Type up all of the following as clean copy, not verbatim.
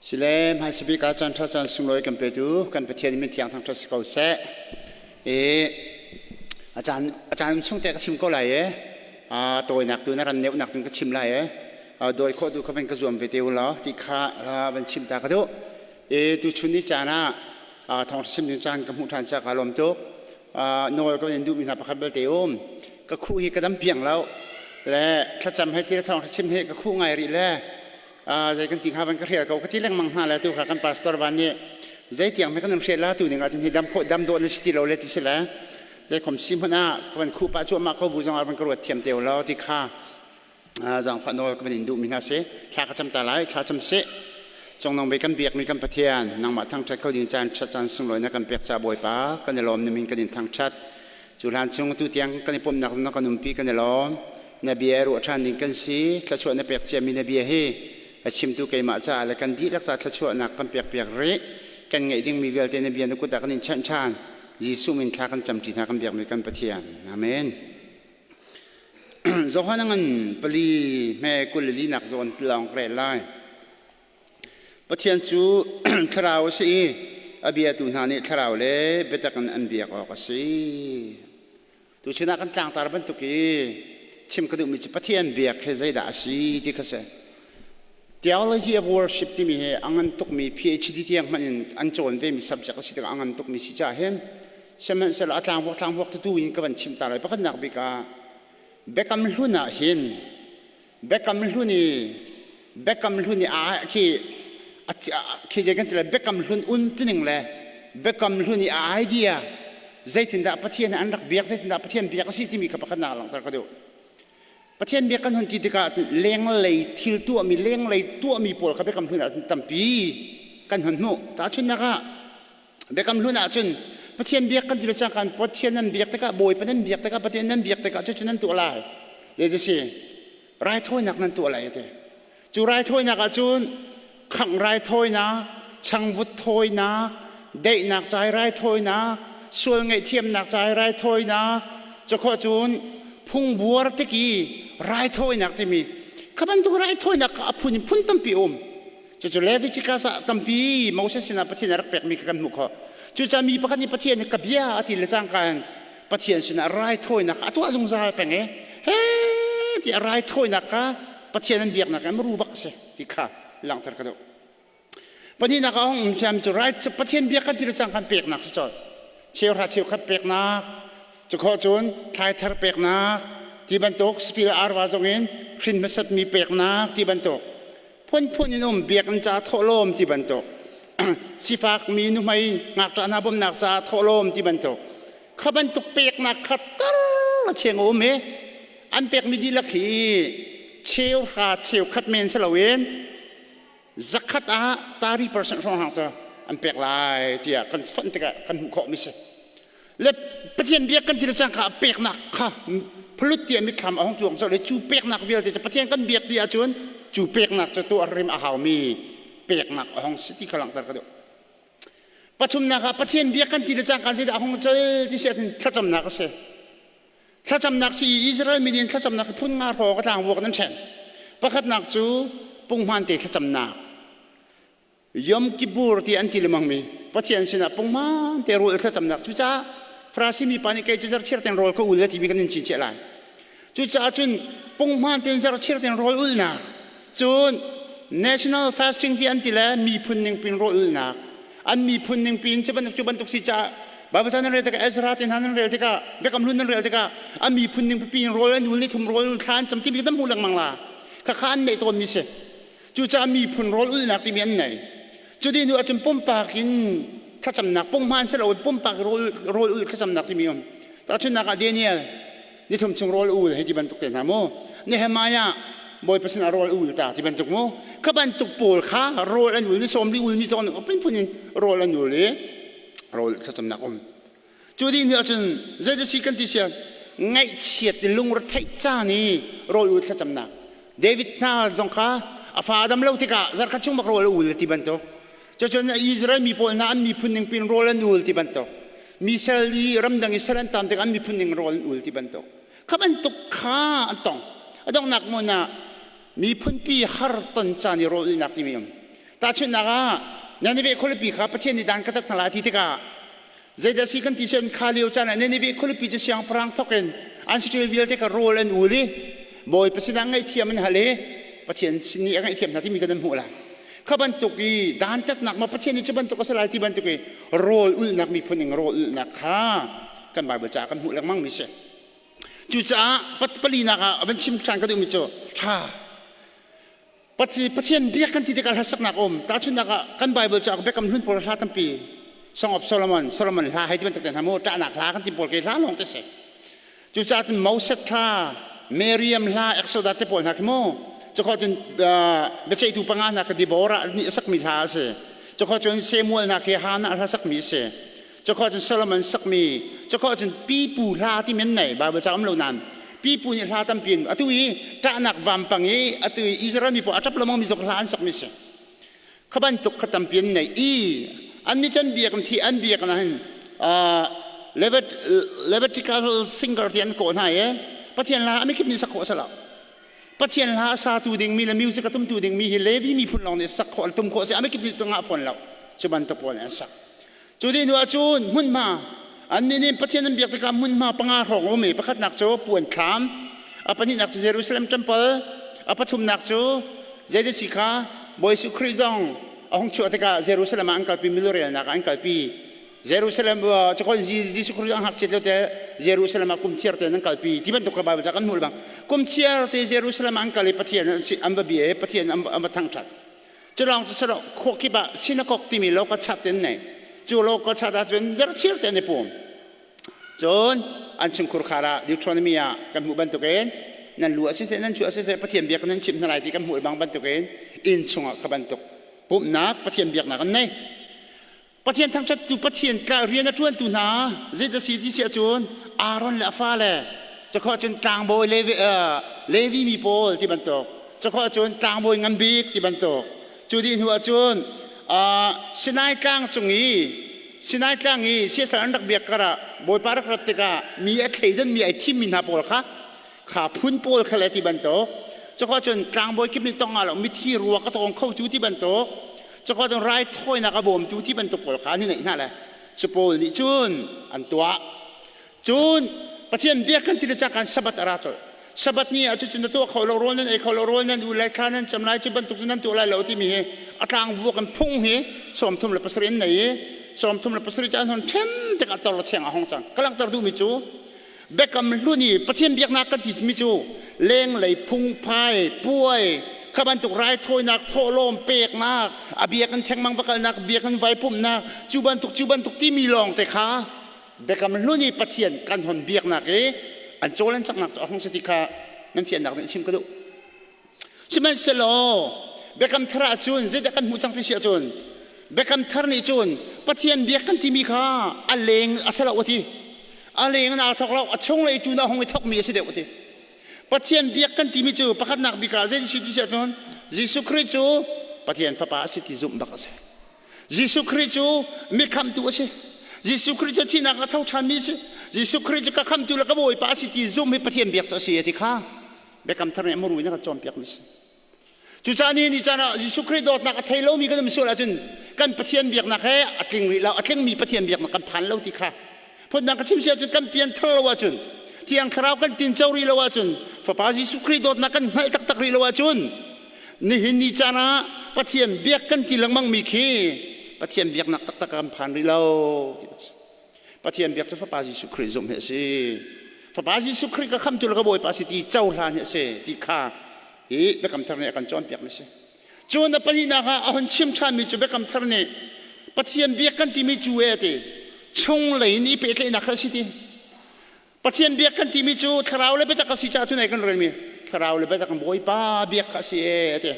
Sile hmaisabik ah caan ṭha caan sunglawi kan petu kan Pathian min thiang thangṭhat si ko seh. I a caan a caan chung te ka chim ko lai e. A tawinak tu na ran neuhnak tu ka chim lai e. Dawi khawh tu kha van ka zuam ve te u law ti kha van chim ta ka duh. E tuchun ni caan ah thawngṭha chim ding caan ka hmuh ṭhan ca ka lawm tuk. Nawl ka in duhmi hna pakhat belte um. Ka khuh hi ka dam piang lo. Le thlacam he ti le thawngṭha chim he ka khuh ngai rih le zei kan ti hnga van ka hrial ko ka ti lengmang hna le tu kha kan pastor van nih zei tiang hme kan in hrial la tu ning ah cun hi dam khawh dam dawh na si ti lo le ti si le zei khom si hmanh ah ka van khuh pah cuahmah ko bu zong ah van ka ruat thiam te lo ti kha zaangfah nawl ka van in duhmi hna si. Thla ka cam ta lai, thla cam sih. Congnong bei kan biakmi kan Pathian, nangmah thangṭhat kho ding caan ṭhat caan sunglawi na kan pek ca Bawipa, kan i lawm na min kan in thangṭhat. Cu hlan chung tu tiang kan i pumhnak na kan umpi kan i lawm. Na bia ruah ṭhan ding kan si, thluachuah na pek ciami na bia hi a chimtu keimah caah le kan dihlak ca thluachuahnak kan pek piak rih. Kan ngeih dingmi vialte na bia na kut ah kan in chanh ṭhan. Jesuh min thla kan camṭi hna kan biakmi kan Pathian. Amen. Johan a ngan pali hme 24 nak zawn lawng ka rel lai. Pathian cu thlarau a si i a biatu hna nih thlarau le biatak in an biak awk a si. Tuchun ah kan tlangtar bantuk i chim ka duhmi cu Pathian biak hi zeidah a si ti kha si. Theology of worship timi hi a ngan tukmi PhD tiang hmanh in an cawn vemi subject a si tikah a ngan tukmi si caah hin sihmanhsehlaw a tlangvuak tlangvuak tu in ka van chim ta lai. Pakhatnak bik ah Biakam Hlun ah hin Biakam Hlun i Biakam Hlun i a khi khi zei kan ti lai Biakam Hlun un tining le Biakam Hlun i a idea zeitindah Pathian an rak biak zeitindah Pathian biak a si timi kha pakhatnak langhter ka duh. Pathian bia kan hun ti tikah lenglei thil tuahmi lenglei tuahmi pawl kha Biakam Hlun ah tampi kan hun hmuh. Tahchunhnak ah Biakam Hlun ahcun Pathian biak kan ti le cangka Pathian nan biak tikah Bawipa nan biak tikah Pathian nan biak tikah cucu nan tuah lai. Zei si raithawinak nan tuah lai a ti. Cu raithawinak ahcun khangh raithawinak, changvut thawinak, daihnak ca i raithawinak, sual ngaihthiamnak ca i raithawinak, cukhawh cun phungbuar tik i raithawinak timi kha bantuk raithawinak kha a phun in phun tampi a um. Cucu Leviticus ah tampi Moses sinah Pathian a rak pekmi kha kan hmuh khawh. Cucaah mi pakhat nih Pathian nih ka bia a ti le cangka in Pathian sinah raithawinak kha a tuah zungzal peng i he ti a raithawinak kha Pathian an biaknak in ru bak a si ti kha langhter ka duh. Pahnihnak ah hong um thiam cu rai Pathian biak kan ti le cang kan peknak si cawt. Cheuhra cheukhat peknak, cukhawh cun thlaithar peknak ti bantuk satil arva zong in hrin hmasatmi peknak ti bantuk phunphun in um biakinn ca thawhlawm ti bantuk sifak mi nuhmei ngakṭah hna bawmhnak caah thawhlawm ti bantuk kha bantuk peknak kha tar a cheng a um i an pekmi dihlak hi cheuhra cheukhat men si loin zakhat ah 30% hrawng cu an pek lai tiah kan fonh tikah kan hmuh khawh mi si le Pathian biak kan ti le cangka peknak kha phalut tiah mitthlam a hung cuang colh i cu peknak vialte cu Pathian kan biak ti ahcun cu peknak cu tuah rim a haumi peknak a hung si ti kha langhter ka duh. Pathumnak ah Pathian biak kan ti le cangka zeidah a hung cel ti si ahcun thlacamnak a si. Thlacamnak si Israel mi nih thlacamnak phun nga hrawng a tlangvuak nan ṭhen. Pakhatnak cu punghman te thlacamnak. Yom Kippur ti an ti lengmangmi Pathian sinah punghman te rawl thlacamnak cucaah Farasi mi pa nih kei cu zarhchir ten rawl ka ul a timi kan in chiah lai. Cucaah cun punghman ten zarhchir ten rawl ulnak cun national fasting ti an ti le miphun ning pin rawl ulnak an miphun ning pin cu bantuk cu bantuk si caah Bible ca nan rel tikah Ezra te hna nan rel tikah Biakam Hlun nan rel tikah an miphun ning pipi in rawl an ul ni thum rawl ul thla an cam timi kan hmuh lengmang la khakha an neih tawnmi si. Cucaah miphun rawl ulhnak timi an nei. Cuti hnu ahcun pumpak in thlacamnak, punghman si loin pumpak rawl, rawl ulh thlacamnak timi um. Tahchunhnak ah Daniel nithum chung rawl ul hei ti bantuk te hna mu. Nehemiah Bawipa sinah rawl ul ta ti bantuk mu. Kha bantuk pawl kha rawl an ul ni sawm li ul mi zawn phunphun in rawl an ul i rawl thlacamnak um. Cu dih hnu ahcun zeidah si kan ti sia ngaihchiat i lungretheih caan i rawl ul thlacamnak David hna zong kha a fa a dam lo tikah zarkhat chung bak rawl a ul ti bantuk cucun Israel mi pawl hna an miphun ning pin rawl an ul ti bantuk mi sal i ramdang i sal an tam tik an miphun ning rawl an ul ti bantuk kha bantuk kha an tong a donghnak hmun ah miphunpi har ton caan i rawl ulnak timi um. Tahchunhnak ah Nineveh khualipi kha Pathian nih dan ka tat hna lai ti tikah zeidah si kan ti sian kha lio caan ah Nineveh khualipi cu siangpahrang thawk in an saṭil vialte kha rawl an ul i Bawipa sinah ngaihthiam an hal i Pathian sin nih a ngaihthiam hna timi kan an hmuh lai. Kha bantuk i dantatnak ma Pathian nih cu bantuk a si lai ti bantuk i rawl ulhnak miphun ning rawl ulhnak kha kan Bible caah kan hmuh lengmang mi si. Cucaah palinak ah van chim ṭhan ka duhmi cu hla Pathian biak kan ti tikah hlasaknak a um. Tahchunhnak ah kan Bible cauk Biakam Hlun pawl hla tampi Song of Solomon, Solomon hla hei ti bantuk te hna mu ṭahnak hla kan ti pawl ke hla lawng te si. Cucaah cun Moses hla, Miriam hla, Exodus te pawl hna khi mu. Cukhawh cun biaceihtu panga hna kha Deborah nih a sakmi hla a si. Cukhawh cun Samuel hna khi Hannah hla sakmi a si. Cukhawh cun Solomon sakmi, cukhawh cun pipu hla ti men nei Bible ca um lo nain pipu nih hla tampi in atu i ṭahnak vampang i atu i Israel mi pawl a ṭap lengmang mi zong hla an sakmi si. Kha bantuk kha tampi an nei i an nih cun biak thi an biak na hin Levitical singer ti an kawh hna i Pathian hla a mikip nih sak khawh a si lo. Pathian hla a satu dingmi le music a tumtu dingmi hi Levi miphun lawng nih sak khawh tum khawh a si a mikip nih ngah fawn lo. Cu bantuk pawl an sak. Cu dih hnu ahcun hmunhma annih nih Pathian an biak tikah hmunhma panga hrawng a um i pakhatnak cu puan thlam, a pahnihnak cu Jerusalem Temple, a pathumnak cu zeidah kha Bawi Jesuh Khrih zong a hung chuah tikah Jerusalem ah an kalpi milurelnak ah an kalpi. Jerusalem cakon Jesuh Khrih an ngakchiat lio te Jerusalem ah kum chiar te an kalpi ti bantuk kha Bible ca kan hmuh bang kum chiar te Jerusalem ah an kal i Pathian an va bia i Pathian an va thangṭhat. Culawng cu silo khua kip ah sinakok timi lo ka chat in nei. Cu lo ka chat ahcun zerchir te an i pum. Cun an chungkhur khar ah Deuteronomy ah kan hmuh bantukin nan lu a siseh nan chu a siseh Pathian biak nan chimh hna lai ti kan hmuh bang bantukin inn chungah kha bantuk pumhnak Pathian biaknak an nei. Pathian thangṭhattu Pathian rian a ṭuantu hna zeidah si ti si ahcun Aaron le a fale cakhawh cun tlangbawi Levi, Levi mi pawl ti bantuk cakhawh cun tlangbawi ngan bik ti bantuk cu dih hnu ahcun Sinai tlang cung i Sinai tlang i siasal an rak biak karah Bawipa rak rat tikah mi a thleidan mi ai thimmi hna pawl kha kha phun pawl kha le ti bantuk cuka cun tlangbawi kip nih tong lo mithi ruak a tawng khotu ti bantuk cuka cun raithawinak a bawmtu ti bantuk pawl kha an i neih hna le cu pawl nih cun an tuah cun Pathian biak kan ti le cangkan Sabbath a ra colh Sabbath ni ah cucun na tuah kho lo rawl nan ei kho lo rawl nan u lai thla nan cam lai cu bantuk nan tuah lai lo timi hi a tlang vuak in phung hi 37 an nei i 37 cu an hon ṭhem tikah tor le cheng a hong cang ka langhter duhmi cu Biakam hlun i Pathian biaknak kan timi cu lenglei phungphai, puai, kha bantuk raithawinak, thawhlawm peknak, a biakinn thengmang va kalnak, biakinn vai pumhnak, cu bantuk cu bantuk timi lawng te kha biakam hlun i Pathian kan hon biaknak i an cawl an caknak cu a hung si ti kha nan fiannak nih chim ka duh. Sihmanhsehlaw biakam thar ahcun zeidah kan hmuh cang ti si ahcun biakam thar nih cun Pathian biak kan timi kha a leng a si lo a ti. A leng in aa thawk lo, a chunglei tu na hung i thawkmi a si deuh a ti. Pathian biak kan timi cu pakhatnak bik ah zei si ti si ahcun Jesuh Khrih cu Pathian fapa a si ti zumh bak a si. Jesuh Khrih cu mi khamhtu a si. Jesuh Khrih cu thihnak a tho ṭhanmi a si. Jesuh Khrih cu ka khamhtu le ka Bawipa a si ti zumh hi Pathian biak cu a si a ti kha Biakam thar nih a muru in a kan cawnpiakmi a si. Cucaah nihin ni caan ah Jesuh Khrih dawtnak a thei lomi kan um sual ahcun kan Pathian biaknak he a tling rih lo, a tlingmi Pathian biaknak kan phan lo ti kha phundang ka chim si ahcun kan pian thar lo ahcun Thiang Thlarau kan tinco rih lo ahcun Fapa Jesuh Khrih dawtnak kan hngalh taktak rih lo ahcun nihin ni caan ah Pathian biak kan ti lengmang mi khi Pathian biaknak taktak kan phan rih lo ti a si. Pathian biak cu Fapa Jesuh Khrih zumh hi a si. Fapa Jesuh Khrih ka khamtu le ka Bawipa si ti cohlan hi a si ti kha hi Biakam Thar nih a kan cawnpiakmi a si. Cun a pahnihnak ah a hun chim ṭhanmi cu Biakam Thar nih Pathian biak kan timi cu e ti chunglei in i pehtlaihnak kha a si ti. Pathian biak kan timi cu thlarau le biatak a si caah cun ei kan relmi thlarau le biatak Bawipa biak kha a si e a ti.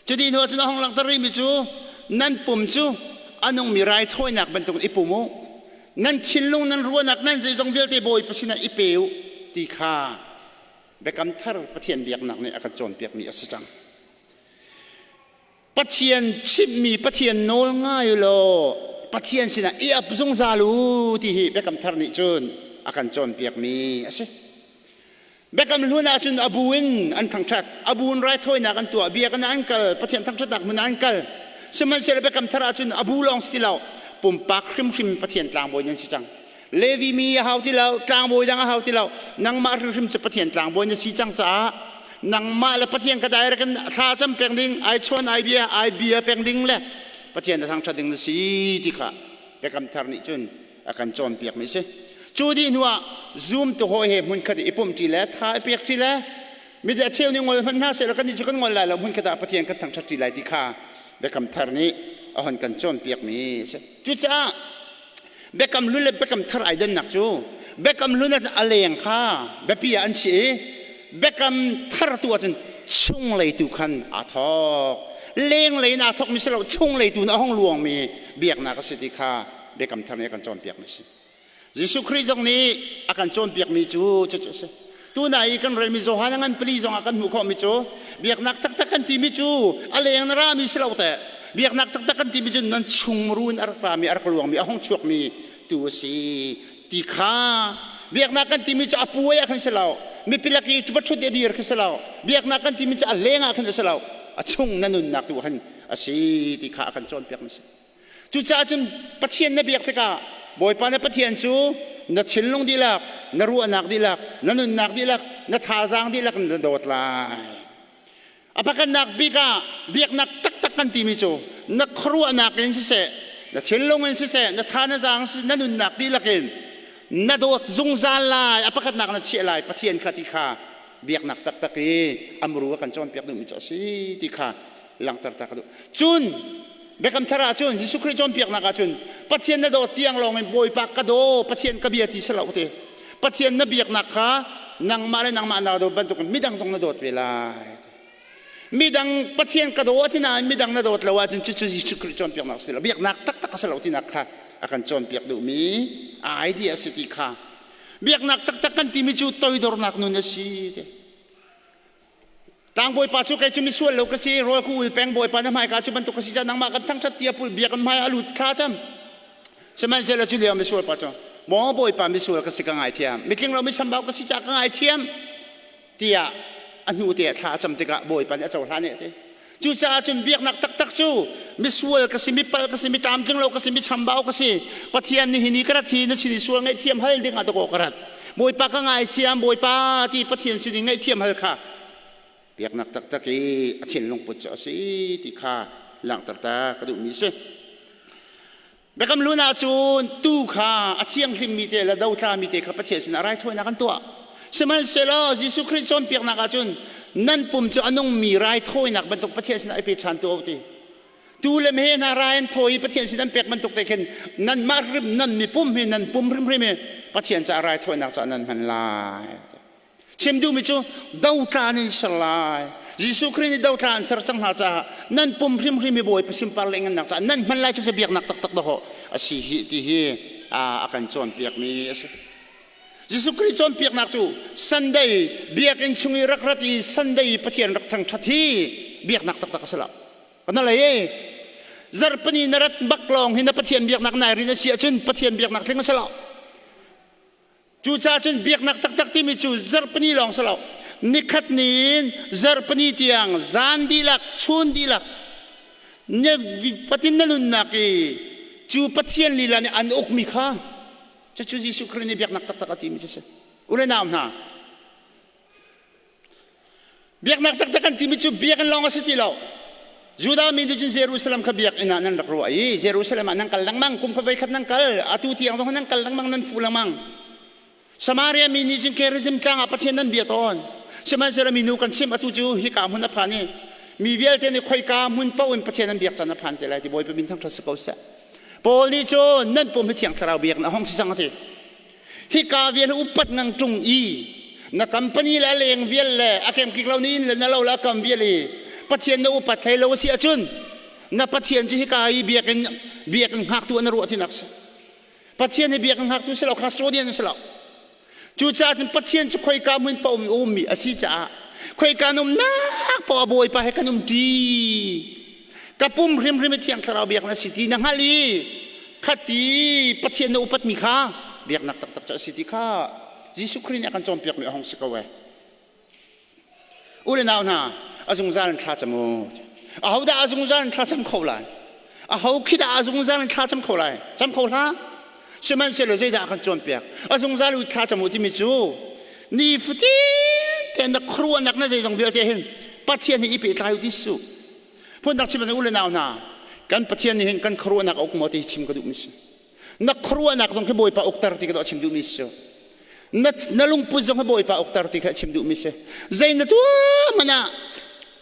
Cuti hnu ahcun a hung langhter rihmi cu nan pum cu a nungmi raithawinak bantukin i pum u. Nan thinlung, nan ruahnak, nan zeizong vialte Bawipa sinah i pe u ti kha Biakam Thar Pathian biaknak nih a kan cawnpiakmi a si cang. Pathian chimhmi Pathian nawl ngai u law Pathian sinah i ap zungzal u ti hi Biakam Thar nih cun a kan cawnpiakmi a si. Biakam hlun ahcun a bu in an thangṭhat, a bu in raithawinak an tuah, biakinn ah an kal, Pathian thangṭhatnak hmun ah an kal. Sihmanhsehlaw Biakam thar ahcun a bu lawng si ti lo, pumpak hrimhrim Pathian tlangbawi nan si cang. Levi mi a hau ti lo, tlangbawi dang a hau ti lo. Nangmah hrimhrim cu Pathian tlangbawi na si cang caah nangmah le Pathian ka direct in thla cam peng ding, ai chawn ai bia, ai bia peng ding le Pathian na thangṭhat ding na si ti kha Biakam thar nih cun a kan cawnpiakmi a si. Cu dih hnuah zumtu hawi he hmunkhat i pumhṭi le tha i pekṭi le mi a cheu nih ngol hmanh hna sehlaw kannih cu kan ngol lai lo hmunkhat ah Pathian kan thangṭhatṭi lai ti kha Biakam thar nih a hon kan cawnpiakmi a si. Cucaah Biakam hlun le Biakam thar ai dannak cu Biakam hlun ah a leng kha biapi ah an si i Biakam thar tu ahcun chunglei tu khan aa thawk. Lenglei in aa thawkmi si lo chunglei tu in a hung luangmi biaknak a si ti kha Biakam thar nih a kan cawnpiakmi a si. Jesuh Khrih zong nih a kan cawnpiakmi cu cucu a si. Tuna i kan relmi Johan a ngan pali zong ah kan hmuh khawhmi cu biaknak taktak kan timi cu a leng na rami si lo teh. Biaknak taktak kan timi cu nan chungmuru in a rak rami a rak luangmi a hung chuakmi tu a si ti kha biaknak kan timi cu a puai ah khan si lo mipi lak i va ṭhut i a dir khi si lo biaknak kan timi cu a leng ah khan a si lo a chung na nunnak tu khan a si ti kha a kan cawnpiak mi si. Cucaah cun Pathian na biak tikah Bawipa na Pathian cu na thinlung dihlak, na ruahnak dihlak, na nunnak dihlak, na thazaang dihlak in na dawt lai. A pakhatnak bik ah biaknak taktak kan timi cu na khuaruahnak in siseh, na thinlung in siseh, na tha na zaang siseh, na nunnak dihlak in na dawt zungzal lai. A pakhatnak na chiah lai Pathian kha ti kha biaknak taktak i amru a kan cawnpiak duhmi cu a si ti kha langhter ta ka duh. Cun Biakam Thar ah cun Jesuh Khrih cawnpiaknak ah cun Pathian na dawt tiang lawng in Bawipa ka daw Pathian ka bia ti si lo ti. Pathian na biaknak kha nangmah le nangmah naa dawt bantukin midang zong na dawt ve lai. Midang Pathian ka daw ti nain midang na dawt lo ahcun cucu Jesuh Khrih cawnpiaknak a si lo. Biaknak taktak a si lo tinak kha a kan cawnpiak duhmi idea a si ti kha biaknak taktak kan timi cu toidornak nun a si ti. Tlangbawipa cu kei cu misual lo ka si, rawl ku ul peng bawipa na hmaika cu bantuk ka si caah nangmah kan thangṭhat ti a pul biakinn hmai a lut thla cam. Sihmanhsehlaw cu lio misual pa cu maw bawipa misual ka si ka ngaithiam, mitling lo michambau ka si caah ka ngaithiam tiah a hnu te ah thla a cam tikah bawipa nih a cohlan eh ti. Cucaah cun biaknak taktak cu misual ka si, mipal ka si, mitlamtling lo ka si, michambau ka si. Pathian nih hi ni ka rat hi na sin i sual ngaihthiam hal ding ah dakaw ka rat. Bawipa ka ngaithiam, Bawipa ti Pathian sin i ngaihthiam hal kha biaknak taktak i a thinlung put cu a si ti kha langhter ta ka duhmi si. Biakam hlun ah cun tuu kha a thianghlimmi te le dotlami te kha Pathian sinah raithawinak an tuah. Sihmanhsehlaw Jesuh Khrih cawnpiaknak ah cun nan pum cu a nungmi raithawinak bantuk Pathian sinah i pe ṭhan tuah u ti. Tu le meheh hna rai an thawi i Pathian sin an pek bantuk te khin nanmah hrim nan mipum hi nan pum hrimhrim hi Pathian caah raithawinak caah nan hman lai. Chim duhmi cu dotla nan ser lai. Jesuh Khrih nih dotla an ser cang hna caah nan pum hrimhrim hi Bawipa sunpar le ngannak caah nan hman lai cu biaknak taktak dawh a si hi ti hi a kan cawnpiakmi a si. Jesuh Khrih cawnpiaknak cu Sunday biakinn chung i rak rat i Sunday Pathian rak thangṭhat hi biaknak taktak a si lo. Kana lei zarhpini na rat bak lawng hi na Pathian biaknak nai rin a si ahcun Pathian biaknak tling a si lo. Cucaah cun biaknak taktak timi cu zarhpini lawng si lo. Nikhat ni in zarhpini tiang zan dihlak, chun dihlak na fatin na nunnak i cu Pathian lila nih an ukmi kha cucu Jesuh Khrih nih biaknak taktak a timi cu si. U le nau hna, Biaknak taktak kan timi cu biakinn lawng a si ti lo. Judah mi nih cun Jerusalem kha biakinn ah nan rak ruah i Jerusalem ah nan kal lengmang, kum kha voikhat nan kal, atu tiang zong nan kal lengmang, nan fu lengmang. Samaria mi nih cun Gerizim tlang ah Pathian nan bia tawn. Sihmanhsehlaw minu kan chimh atu cu hika hmun a phan i mi vialte nih khoika hmun paoh in Pathian an biak caan a phan te lai ti Bawipa min thangṭhat si ko seh. Paul nih cun nan pum hi Thiang Thlarau biakinn a hong si cang a ti. Hika vial upat ngang ṭung i na company le a leng vial le a kemkik lo ni inn le na lo le a kam vial i Pathian na upat hlei lo a si ahcun na Pathian cu hika i biakinn biakinn hngaktu an ruah tinak si. Pathian hi biakinn hngaktu si lo custodian a si lo. Cucaah cun Pathian cu khoika hmun paoh um ummi a si caah khoika an umnak paoh a Bawipa he kan um ṭi. Ka pum hrimhrim i Thiang Thlarau biakinn a si ti na hngalh i khati Pathian na upatmi kha biaknak taktak cu a si ti kha Jesuh Khrih nih a kan cawnpiakmi a hung si ko ee. U le nau hna, a zungzal in thla cam u. Ahodah a zungzal in thla cam kho lai? Aho khi dah a zungzal in thla cam kho lai? Cam kho hlah. Sihmanhsehlaw zeidah a kan cawnpiak? A zungzal u thla cam u timi cu nifatin te na khuaruahnak na zeizong vialte hin Pathian hi i pehtlai u ti su. Phundang chim u le nau hna, kan Pathian nih hin kan khuaruahnak a uk maw ti hi chim ka duhmi si. Na khuaruahnak zong khi Bawipa ukter ti ka duh chim duhmi si. Na, na lungput zong hi Bawipa ukter ti kha chim duhmi si. Zei na tuah hmanh ah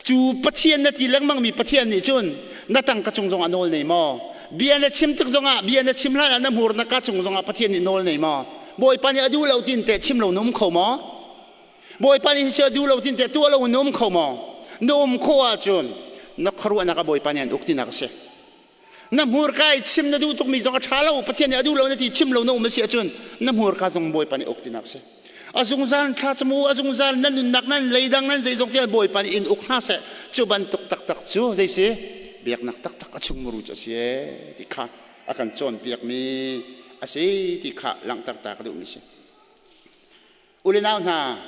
cu Pathian na ti lengmang mi Pathian nih cun na tangka cung zongah nawl nei maw? Bia na chim tik zongah bia na chim hlan ah na hmur na ka cung zongah Pathian nih nawl nei maw? Bawipa nih a duh lo tin teh chim lo na um kho maw? Bawipa nih hi a duh lo tin teh tuah lo na um kho maw? Na um khawh ahcun na khuaruahnak ah Bawipa nih an uk tinak a si. Na hmurka i chim na duh tukmi zong a ṭha lo, Pathian nih a duh lo na ti chim lo na um a si ahcun na hmurka zong Bawipa nih uk tinak a si. A zungzal thla cam u, a zungzal nan nunnak nan leidang nan zeizong tiah Bawipa nih in uk hna seh. Cu bantuk taktak cu zei si? Biaknak taktak a chungmuru cu a si ee ti kha a kan cawnpiakmi a si ti kha langhter ta ka duhmi si. U le nau hna,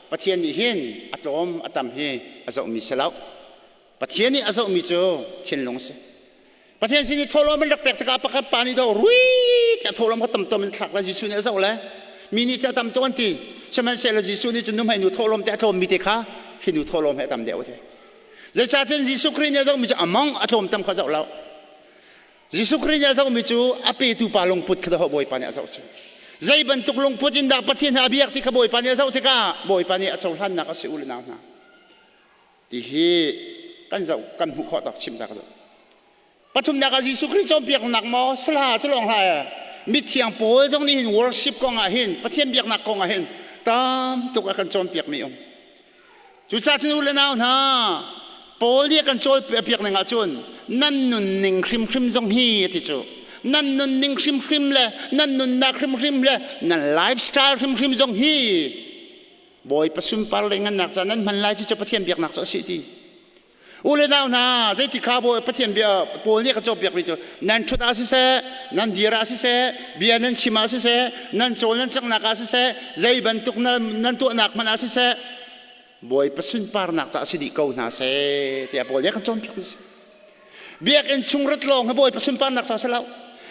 Pathian nih hin a tlawm a tam hi a zohmi si lo. Pathian nih a zohmi cu thinlung a si. Pathian sin i thawhlawm an rak pek tikah pakhat pa nih do rui tiah thawhlawm kha tamtom in thlak le Jesuh nih a zoh le mi nih tiah tam tuk an ti. Sihmanhsehlaw Jesuh nih cun nuhmei nu thawhlawm te a tlawmmi te kha hi nu thawhlawm he a tam deuh a ti. Zeicahtiah Jesuh Khrih nih a zohmi cu a mong a tlawm tam kha a zoh lo. Jesuh Khrih nih a zohmi cu a petu pa lungput kha dawh Bawipa nih a zoh cu. Zei bantuk lungput in dah Pathian he a biak ti kha Bawipa nih a zoh tikah Bawipa nih a cohlannak a si u le nau hna. Ti hi kan zoh kan hmuh khawh tak chim ta ka duh. Pathumnak ah Jesuh Khrih cawnpiaknak maw sala cu lawng hlah ee. Mithiang Paul zong nih hin worship kong ah hin Pathian biaknak kong ah hin tam tuk a kan cawnpiakmi um. Cucaah cun u le nau hna, Paul nih a kan cawnpiak ning ahcun nan nunning hrimhrim zong hi a ti cu. Nan nunning hrimhrim le nan nunnak hrimhrim le nan lifestyle hrimhrim zong hi Bawipa sunpar le ngannak ca nan hman lai cu cu Pathian biaknak cu a si ti. U le nau hna, zeiti kha Bawi Pathian bia Paul nih a kan cawnpiakmi cu nan ṭhut ah siseh, nan dir ah siseh, bia nan chim ah siseh, nan cawl nan cangnak ah siseh, zei bantuk nan tuahnak hmanh ah siseh, Bawipa sunparnak caah si dih ko hna seh tiah Paul nih a kan cawnpiakmi a si. Biakinn chung rat lawng hi Bawipa sunparnak ca si lo.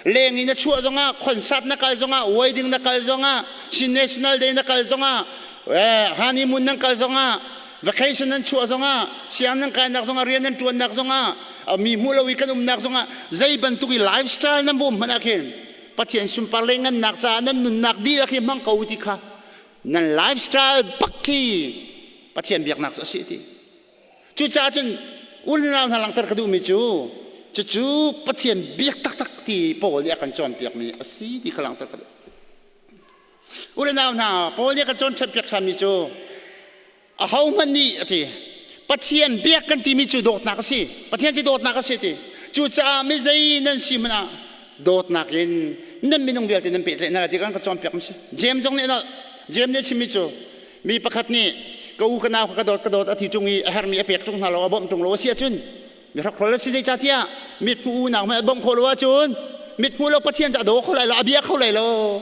Leng in na chuah zongah, concert na kal zongah, wedding na kal zongah, Chin National Day na kal zongah, honeymoon nan kal zongah, vacation nan chuah zongah, siang nan kainak zongah, rian nan ṭuannak zongah, mi hmuh lo i kan umnak zongah, zei bantuk i lifestyle nan bawm hmanh ah khin Pathian sunpar le ngannak caah nan nunnak dihlak hi hmang ko ti kha nan lifestyle bak khi Pathian biaknak cu a si ti. Cucaah cun unau hna langhter ka duhmi cu cucu Pathian biak taktak ti Paul nih a kan cawnpiakmi a si ti kha langhter ka duh. U le nau hna, Paul nih a kan cawnpiak ṭhanmi cu ahohmanh nih a ti Pathian biak kan timi cu dawtnak a si. Pathian cu dawtnak a si ti. Cucaah mi zei nan si hmanh ah dawtnak in nan minung vialte nan pehtlaih hna lai ti kan ka cawnpiak mi si. James zong nih a nolh. James nih a chimmi cu Mi pakhat nih ka u ka nau kha ka dawt ka dawt a ti ṭung i a herhmi a pek ṭung hna lo a bawmh ṭung lo a si ahcun mi hrokhrol a si zeicahtiah mithmuh unau hmanh a bawmh khawh lo ahcun mithmuh lo Pathian cu a daw kho lai lo a bia kho lai lo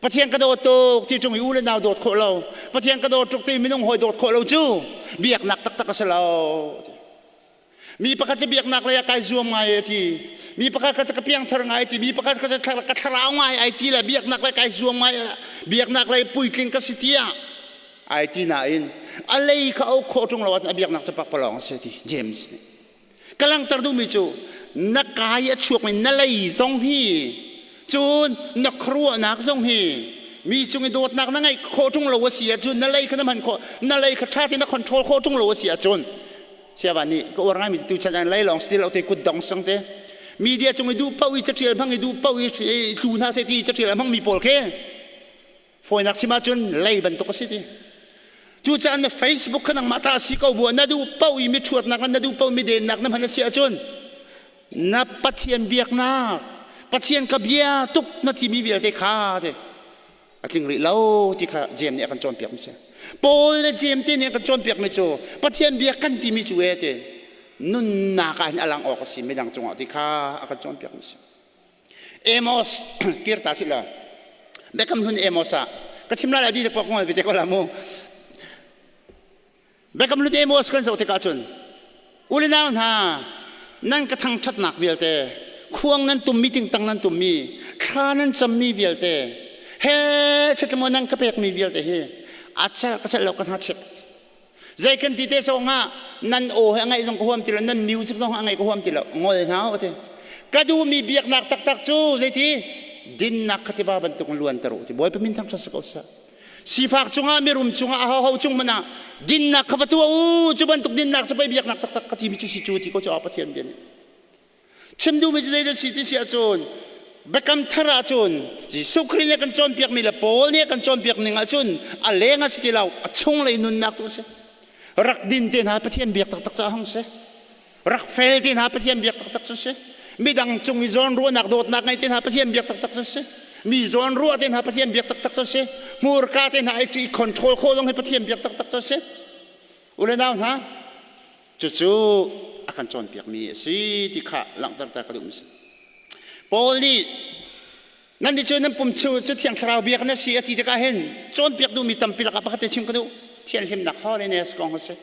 Pathian ka dawt tuk ti ṭung i u le nau dawt khawh lo Pathian ka dawt tuk ti minung hawi dawt khawh lo cu biaknak taktak a si lo Mi pakhat cu biaknak lei ah kai zuam ngai a ti. Mi pakhat kha ka piangthar ngai ti. Mi pakhat kha ka thlarau ngai ai ti le biaknak lei kai zuam ngai biaknak lei puitling ka si tiah ai ti nain a lei kha au khawh ṭung lo ahcun a biaknak cu pakpalawng a si ti James nih. Ka langhter duhmi cu na kai a chuakmi na lei zong hi cun na khuaruahnak zong hi mi cung i dawtnak na ngeih khawh ṭung lo a si ahcun na lei kha na hman khawh na lei kha ṭha tein na control khawh ṭung lo a si ahcun Siava nih ka uar ngaimi tu chan an lei lawng still te kut dong sang te media cung i duh paoh i caṭial hmang i duh paoh i tlu hna seh ti caṭial a hmangmi pawl khi fawinak chim ahcun lei bantuk a si ti cucaah na Facebook kha nangmah ta si ko bu na duh paoh i mi ṭhuatnak na duh paoh mi dennak na hman a si ahcun na Pathian biaknak Pathian ka bia tuk na timi vialte kha te a tling rih lo ti kha Jeim nih a kan cawnpiak mi si. Paul le Jeim te nih a kan cawnpiak mi cu Pathian bia kan timi cu e ti nunnak ah hin a lang awk a si midang cungah ti kha a kan cawnpiak mi si. Amos kir ta si la Biakam hlun Amos ah ka chim lai di te pok ngoi te ko la mu. Biakam hlun Amos kan zoh tikah cun u le nau hna nan ka thangṭhatnak vialte khuang nan tummi tingtang nan tummi thla nan cammi vialte he chetlamu nan ka pekmi vialte hi a cel ka cel lo ka hna chit zei kan ti te zong ah nan aw he a ngaih zong ka huam ti lo nan music zong a ngaih ka huam ti lo ngol hna u ti ka duhmi biaknak taktak cu zeiti dinnak kha tiva bantuk in luanter u ti Bawipa min thangṭhat si ko seh Sifak cungah mirum cungah ahoho cung hmanh ah dinnak kha va tuah u cu bantuk dinnak cu pei biaknak taktak ka timi cu si cu ti ko cu Pathian bia nih chim duhmi cu zeidah si ti si ahcun biakam thar ahcun Jesuh Khrih nih a kan cawnpiakmi le Paul nih a kan cawnpiak ning ahcun a leng a si ti lo a chunglei nunnak tu a si rak din te hna Pathian biak taktak cu a hung si rak fel te hna Pathian biak taktak cu si midang cung i zawn ruahnak dawtnak ngei te hna Pathian biak taktak cu si mi zawn ruah te hna Pathian biak taktak cu si hmurka te hna i control khawh zong hi Pathian biak taktak cu si u le nau hna cucu a kan cawnpiakmi a si ti kha langhter ta ka duhmi si Paul nih nan nih cu nan pum cu cu thiang thlarau biak na si a ti tikah hin cawnpiak duhmi tampi lakah pakhat te chim ka duh thianhlimnak holiness kong a si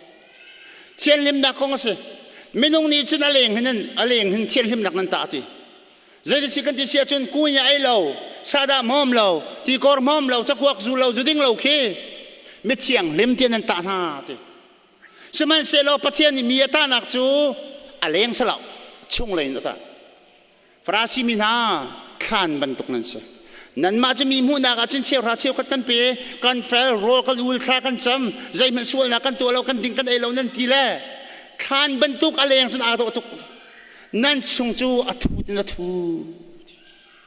thianhlimnak kong a si minung nih cun a leng hin a leng hin thianhlimnak nan tah ti zeiti kan ti si ahcun kunya ei lo sadah hmawm lo tikor hmawm lo cakuak zu lo zu ding lo khi mithianghlim tiah nan tah hna ti sihmanhsehlaw Pathian nih mi a tahnak cu a leng si lo chunglei in a tah Farasi mi hna thlan bantuk nan si. Nanmah cu mi hmuhnak ah cun cheuhra cheukhat kan pe, kan fel, rawl kan ul, thla kan cam, zeihmanh sualnak kan tuah lo, kan ding kan ei lo nan ti le thlan bantuk a leng cun aa dawh tuk. Nan chung cu a thut in a thu.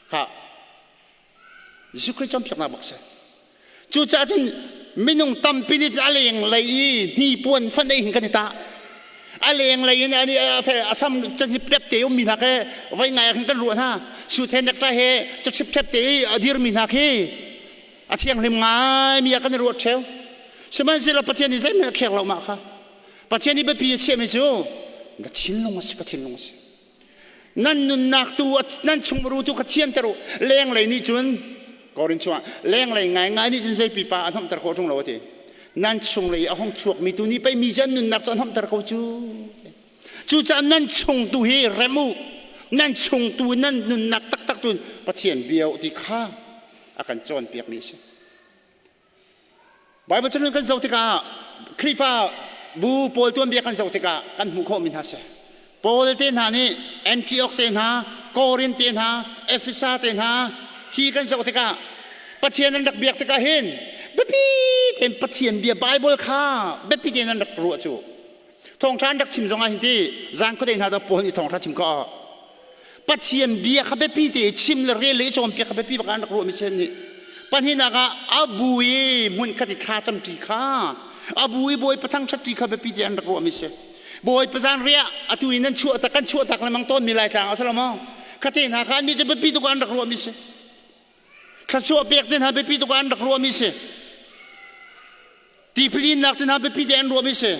Kha Jesuh Khrih cawnpiaknak bak si. Cucaah cun minung tampi nih a lenglei i hnipuan fan ei hin kan i tah. A lenglei in a sam cazip tep te ummi hna khi voi ngai ah khin kan ruah hna. Suit he necktie he cachip tep te i a dirmi hna khi a thianghlim ngaimi ah kan i ruat ṭheo. Sihmanhsehlaw Pathian nih zeihmanh a khek lo mah kha. Pathian nih biapi a chiahmi cu na thinlung a si, ka thinlung a si. Nan nunnak tu nan chungmuru tu kha thianter u. Lenglei nih cun Korin chungah lenglei ngaingai nih cun zei pipa a hnomhter khawh ṭung lo a ti. Nan chunglei a hung chuakmi tu nih pei mi cu an nunnak cu a hnomhter ko cu. Cucaah nan chung tu hi rem u. Nan chung tu nan nunnak taktak tu Pathian bia u ti kha a kan cawnpiakmi a si. Baibal cun kan zoh tikah Khrihfa bu pawl tuanbia kan zoh tikah kan hmuh khawhmi hna si. Paul te hna nih Antioch te hna, Korin te hna, Efesa te hna hi kan zoh tikah Pathian an rak biak tikah hin biapi tein Pathian bia Baibal kha biapi tein an rak ruah cu. Thawngṭha an rak chim zongah hin ti zan khuadei hna dah Paul nih thawngṭha chim ko. Pathian bia kha biapi te chim le rel le i cawnpiak kha biapi bak an rak ruahmi si nih. Pahnihnak ah a bu i hmunkhat i thla camṭi kha a bu i Bawipa thangṭhatṭi kha biapi te an rak ruahmi si. Bawipa zanriah atu in nan chuah tak kan chuah tak lengmang tawnmi Laitlang a si lo maw? Khate hna kha annih cu biapi tuk ah an rak ruahmi si. Thluachuah pek te hna biapi tuk ah an rak ruahmi si. Tiphilinnak te hna biapi te an ruahmi si.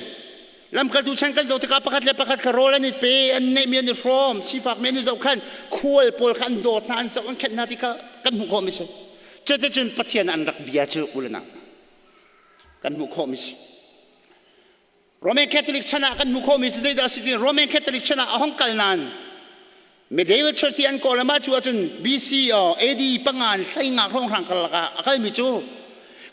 Lamkaltu chan kan zoh tikah pakhat le pakhat kha rawl an i pe, an neihmi an i hrawm, sifakmi an i zohkhan, khual pawl kha an dawt hna, an zoh, an khenh hna ti kha kan hmuh khawhmi si. Cuticun Pathian an rak bia cu u le nau kan hmuh khawhmi si. Roman Catholic chan ah kan hmuh khawhmi cu zeidah a si ti Roman Catholic chan ah a hong kal nain Medieval Church ti an kawl mah cu ahcun BC or AD pangan hleinga hrawnghrang karlak ah a kalmi cu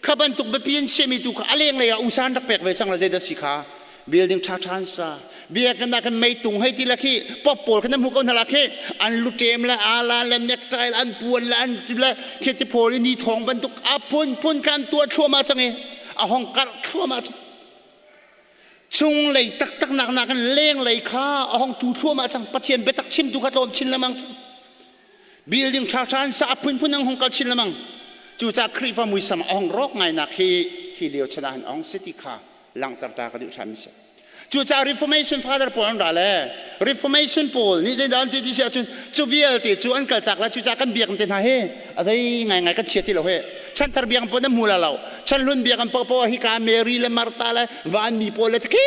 kha bantuk biapi an chiahmi tu kha a lenglei ah usa an rak pek ve cang la zeidah si kha building ṭha ṭha an sa biakinn ah kan meitung hei ti la khi pop pawl khan an hmu ko hna la khi an luṭem le ala le necktie le an puan le an le khi ti pawl i ni thawng bantuk a phunphun kha an tuah thluahmah cang i a hong karh thluahmah cang Chunglei taktak nak nakin lenglei kha a hong tu thluahmah cang. Pathian biatak chimtu kha tlawm chin lengmang cang. Building ṭhaṭha an sa a phunphun an hong kal chin lengmang. Cucaah Khrihfa muisam a hong rawk ngainak hi hi lio chan ah hin a hong si ti kha langhter ta ka duh ṭhan mi si. Cucaah Reformation Father pawl an ra le Reformation pawl nih zeidah an ti ti si ahcun cu vialte cu an kaltak la cucaah kan biakinn te hna hi a zei ngaingai kan chia ti lo he chanthar biakinn pawl nan hmu la lo chanhlun biakinn paohpaoh ah hika Mary le Martha le vanmi pawl le khi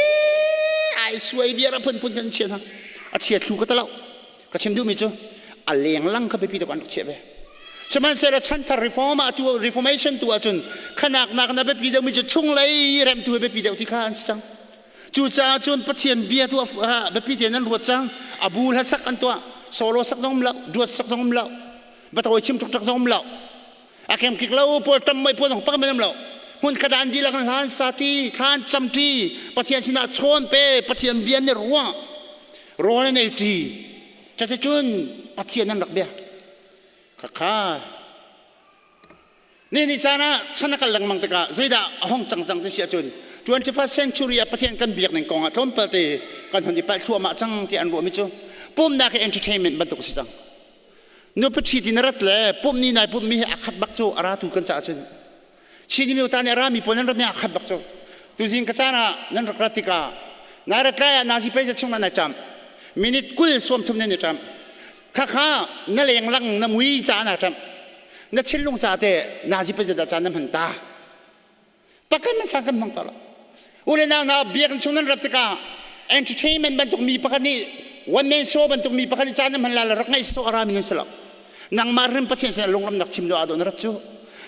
ai suai viar a phunphun kan chia hna a chia thlu ka talo ka chim duhmi cu a lenglang kha biapi tuk an rak chiah ve sihmanhsehlaw chanthar reform ah tu reformation tu ahcun khanak nak na biapi deuhmi cu chunglei remtu hi biapi deuh ti kha an si cang. Cucaah cun Pathian bia tu biapi tein an ruat cang. A bu hla sak an tuah. Solo sak zong um lo, duat sak zong um lo, batawi chim tuk zong um lo. A kem kik lo pawl tam mai pawl zong pakhat um lo. Hmun khat an dihlak in hlan sa ti, thlan cam ti, Pathian sinah chawn pe, Pathian bia nih ruah, rawl an ei ṭi. Cuticun Pathian an rak bia. Khakha Ni caan ah chan a kal lengmang tikah zeidah a hong cang cang ti si ahcun 21st century ah Pathian kan biak ning kong ah tlawmpal te kan hon i palh thluahmah cang ti an ruahmi cu pumnak hi entertainment bantuk a si cang. Nupi ti na rat le pumh ni nai pumhmi hi a khat bak cu a ratu kan caah cun Chin mi ta nih a rami pawl nan rat ni a khat bak cu. Tuzing ka caan ah nan rak rat tikah nai rat lai ah nazi pei za chung nan i ṭam. Minute 20 30 nan i ṭam. Khakha na lenglang na mui ca na ṭamh. Na thinlung ca te nazi pazet ah caan na hman ta. Pakhat man caan kan hmang ta lo. Ule nau na biakinn chung nan rat tikah entertainment bantuk mi pakhat nih one man show bantuk mi pakhat nih caan na hman la rak ngaih so ara mi nan si lo. Nangmah rim Pathian sin lungramnak chim do ado na rat cu.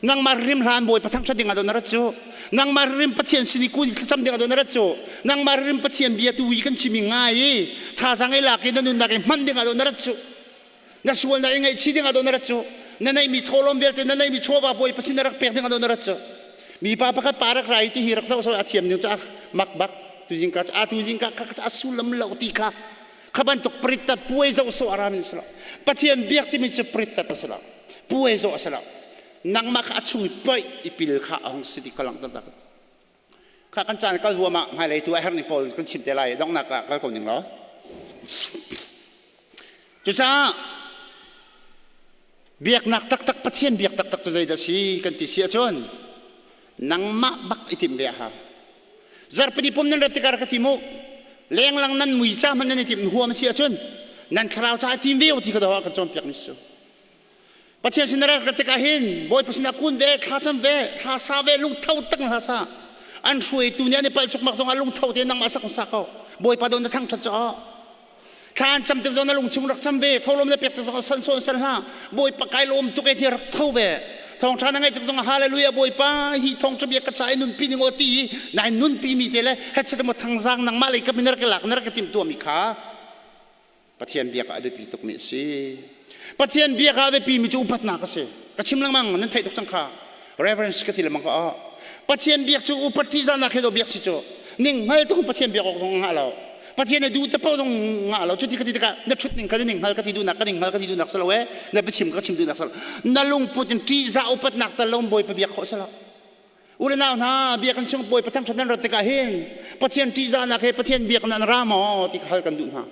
Nangmah rim hlan bawi pathang ṭhat ding ado na rat cu. Nangmah rim Pathian sin i kun thlacam ding ado na rat cu. Nangmah rim Pathian bia tu i kan chim i ngai i thazaang i lak i na nunnak i hman ding ado na rat cu. Na sualnak i ngaihchih ding ado na rat cu. Na neihmi thawlawm vialte na neihmi chawva bawi Pathian na rak pek ding ado na rat cu. Mipa pakhat pa rak rai ti hi rak zoh so a thiam ning cu mak bak tuzing ka a tuzing ka kha a sullam lo ti kha kha bantuk prittat puai zoh so a ra min si lo. Pathian biak timi cu prittat a si lo. Puai zoh a si lo. Nangmah kha a chung i poih i pil kha a hung si ti ka langhter tak. Kha kan caan kal huam ah hmailei tu a herh ning pawl kan chim te lai donghnak ah kal ko ning law. Cucaah biaknak taktak Pathian biak taktak cu zeidah si kan ti si ahcun nangmah bak i timh ve a hau. Zarhpini pum nan rat tikah ka ti mu lenglang nan mui ca hmanh nan i timh huam si ahcun nan thlarau ca i tim ve u ti ka doh ah kan cawnpiak mi su. Pathian sin na rak rat tikah hin Bawipa sinah kun ve, thlacam ve, thla sa ve, lungtho tak hla sa. An hruaitu nih an i palh cukmak zongah lungtho tein nangmah sak sa ko. Bawipa do na thangṭhat cu Thla an cam tik zong na lungchung rak cam ve, tholom na pek tik zong san sawn san hlah. Bawipa kai lawm tuk e ti rak tho ve. Thawngṭha na ngaih tik zong hallelujah Bawipa hi thawngṭha bia ka ca i nunpi ning aw ti i nai nunpi mi te le hetchet maw thangzang nangmah lei kap in na rak i lak na rak i timhtuah mi kha Pathian biak ah a biapi tukmi a si. Pathian biak ah a biapimi cu upatnak a si. Ka chim lengmang nan theih tuk cang kha. Reverence ka ti lengmang kha. Pathian biak cu upat ṭihzahnak he do biak si cu. Ning hngal tuk Pathian biak awk zong ngah lo. Pathian na duh te paoh zong ngah lo. Cuti ka ti tikah na ṭhut ning kha na ning hngal ka ti duhnak ka ning hngal ka ti duhnak si lo e. Na biachim ka chim duhnak si lo. Na lungput in ṭihzah upatnak tal lo Bawipa biak khawh si lo. U le nau hna, biakinn chung Bawipa thangṭhat nan rat tikah hin Pathian ṭihzahnak he Pathian biak nan ra maw ti kha hal kan duh hna.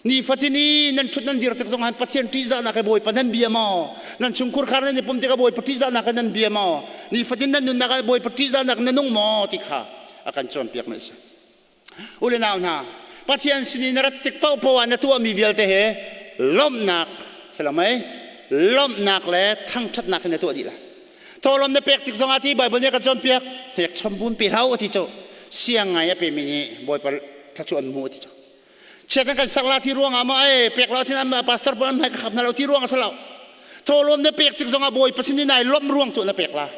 Nifatin i nan ṭhut nan dir tik zong ah Pathian ṭihzahnak he Bawipa nan bia maw? Nan chungkhur khar nan i pum tikah Bawipa ṭihzahnak he nan bia maw? Nifatin nan nunnak ah Bawipa ṭihzahnak na nung maw ti kha a kan cawnpiak mi a si. U le nau hna, Pathian sin i na rat tik paohpaoh ah na tuahmi vialte he lawmhnak silamei lawmhnak le thangṭhatnak in na tuah dih lai. Thawhlawm na pek tik zongah ti Baibal nih a kan cawnpiak hnekchom bun pe hlah u ti cu siang ngai a pemi nih Bawipa thluachuah an hmu ti cu. Chiat an kan sak la ti ruangah maw ei pek lo cun pastor pawl an hmai ka khap hna lo ti ruang a si lo. Thawhlawm na pek tik zongah Bawipa sin i nai lawmh ruang tu na pek la.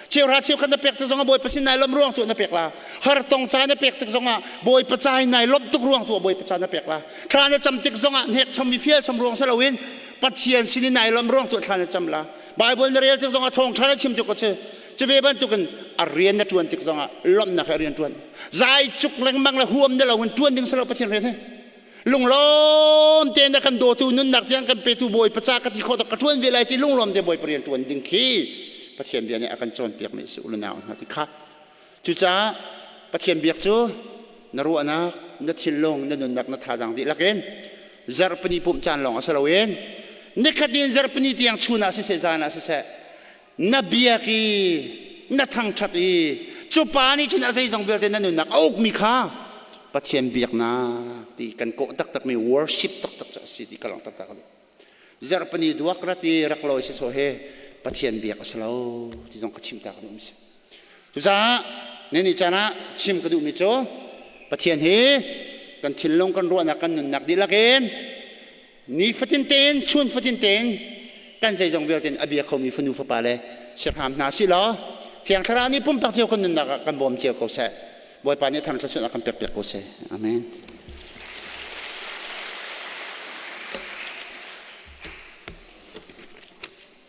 Cheuhra cheukhat na pek tik zongah Bawipa sin nai lawmh ruang tu na pek la. Hartong ca na pek tik zongah Bawipa ca in nai lawmh tuk ruang tu Bawipa ca na pek la. Thla na cam tik zongah hnek chom mi fial chom ruang si loin Pathian sin i nai lawmh ruang tu thla na cam la. Bible na rel tik zongah thawngṭha na chim tik ko si. Cu ve bantukin a rian na ṭuan tik zongah lawmhnak he a rian ṭuan. Zai cuk lengmang le huam na loin ṭuan ding si lo Pathian rian hi. Lunglawm tein na kan dawtu nunnak tiang kan petu Bawipa ca ka ti khawh ka ṭuan ve lai ti lunglawm te Bawipa rian ṭuan ding khi Pathian bia nih a kan cawnpiak mi a si u nau hna ti kha. Cucaah Pathian biak cu na ruahnak, na thinlung, na nunnak, na thazaang dihlak in zarhpini pumh caan lawng a si loin nikhat in zarhpini tiang chun ah siseh zan ah siseh na biak i na thangṭhat i cu pa nih cun a zeizong vialte na nunnak a ukmi kha Pathian biaknak ti kan kawh taktakmi worship taktak cu a si ti ka lang taktak a Zarhpini duak rat i rak lawi si sawh he Pathian biak a si lo ti zong ka chim ta ka duhmi si. Cucaah nini caan ah chim ka duhmi cu Pathian hi kan thinlung kan ruahnak kan nunnak dihlak in nifatin tein chun fatin tein kan zeizong vialte in a bia khomi fanu fapa le sirham hna si law Thiang Thlarau nih pumpak cio kan nunnak ah kan bawm cio ko seh. Bawipa nih thang thluachuah a kan pek piak ko seh. Amen.